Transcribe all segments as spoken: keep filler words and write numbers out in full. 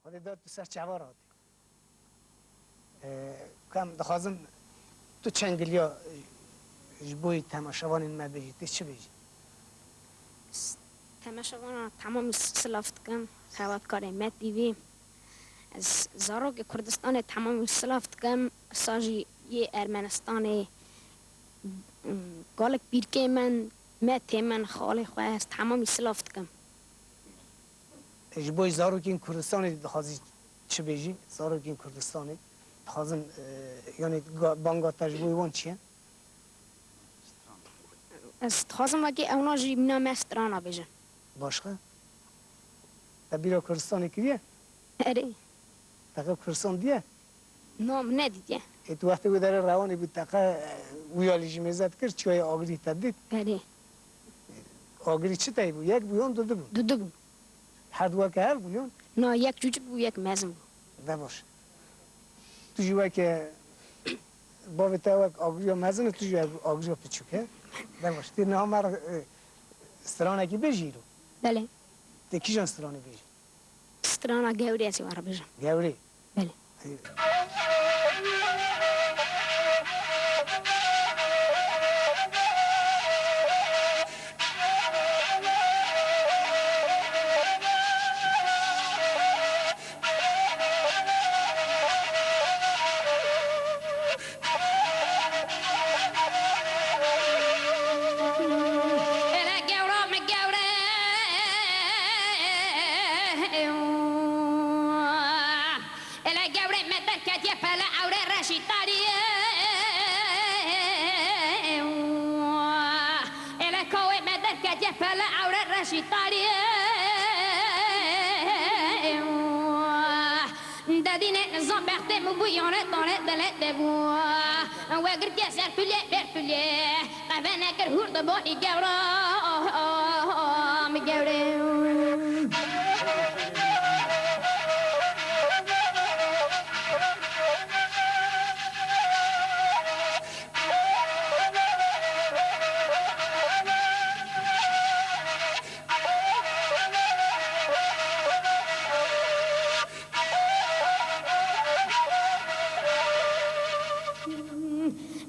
Xwedê da tu ser çava ratî. Ee, ku em dixwazim tu çend giliya ji bo temaşevanên me bêjî, tê çi bêjî? S-, temaşevana temamî silav dikim, xebatkarê Me T V. Ez zarokê Kurdistanê temamî silav dikim, sa jî yê Ermenistanê, m, gelek pîrkê min, metê min, xalê xwe, ez temamî silav dikim. Ji bo zarokên Kurdistanê dixwazî çi bêjî? Zarokên Kurdistanê dixwazin, e, yanî ga-, banga te ji bo wan çi ye? Ez dixwazim wekî ewna jî mîna me strana bêjin. Başka? Te bîra Kurdistanê kiriye? Erê. Te qe Kurdistan diye? Na, min nedîtiye. Ê, tu wextê wê derê rewanê bû, te qe, e, wî alî jî mêze dikir, çiyayê Agirî te dît? Erê. Agirî çi tey bû? Yek bû yan dudu bû? Dudu bû. Her du weke hev bûn yan? Na, yek çûçik bû, yek mezin bû. De baş. Tu jî weke bavê te wek Agiriya mezin e, tu jî wek Agiriya piçûk e. De baş. Tê niha me re, e, stranekî bêjî îro? Belê. Tê kîjan stranê bêjî? Strana Gewrê ez ê we re bêjim. Gewrê? Belê. Ele gewra me gewre. Ele gewre me derketiye pele ewre reşî tarî. Ele kawê me derketiye pele ewre reşî tarî. Dedîne nizam bextê min bû, yane tane delê te bû. We girtiye ser pilê, ber pilê. Qeve nekir hûr de bo î gewra mi gewre.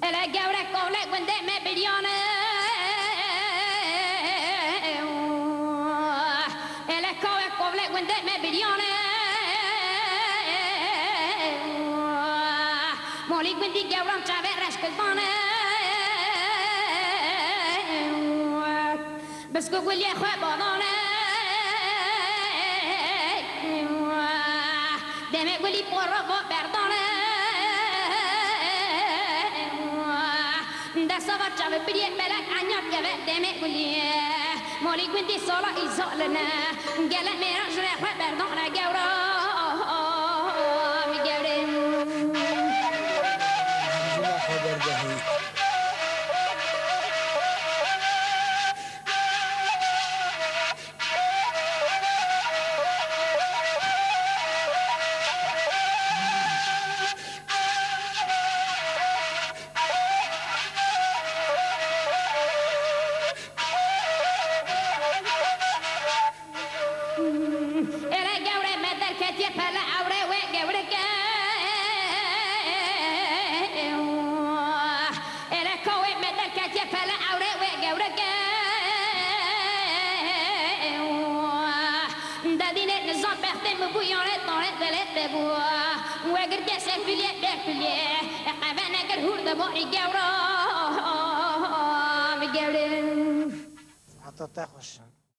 Ele gewre kovle gundê me biriyane. Ele kawe kovle gundê me biriyane. Molî gundî gewran çavê reşkildane. Bisk û guliyê xwe badane. Demê gulî poro bo berdane. Desta va çavê piriyê belek anyar keve demê guliyê. Molî gundî sala îzoline. Gele mêran jine xwe berdane gewra. Gewre. Jine xwe berdehî. Êre gewre me derketiye pele ewre wê gewrike. Êre kawê me derketiye pele ewre wê gewrike. Dedîne nizam bextê min bû yane tane delê te bû. We girtiye ser piliyê ber piliyê. Qeve nekir hûr de bo î gewra. Bi gewre. Heta te xweş.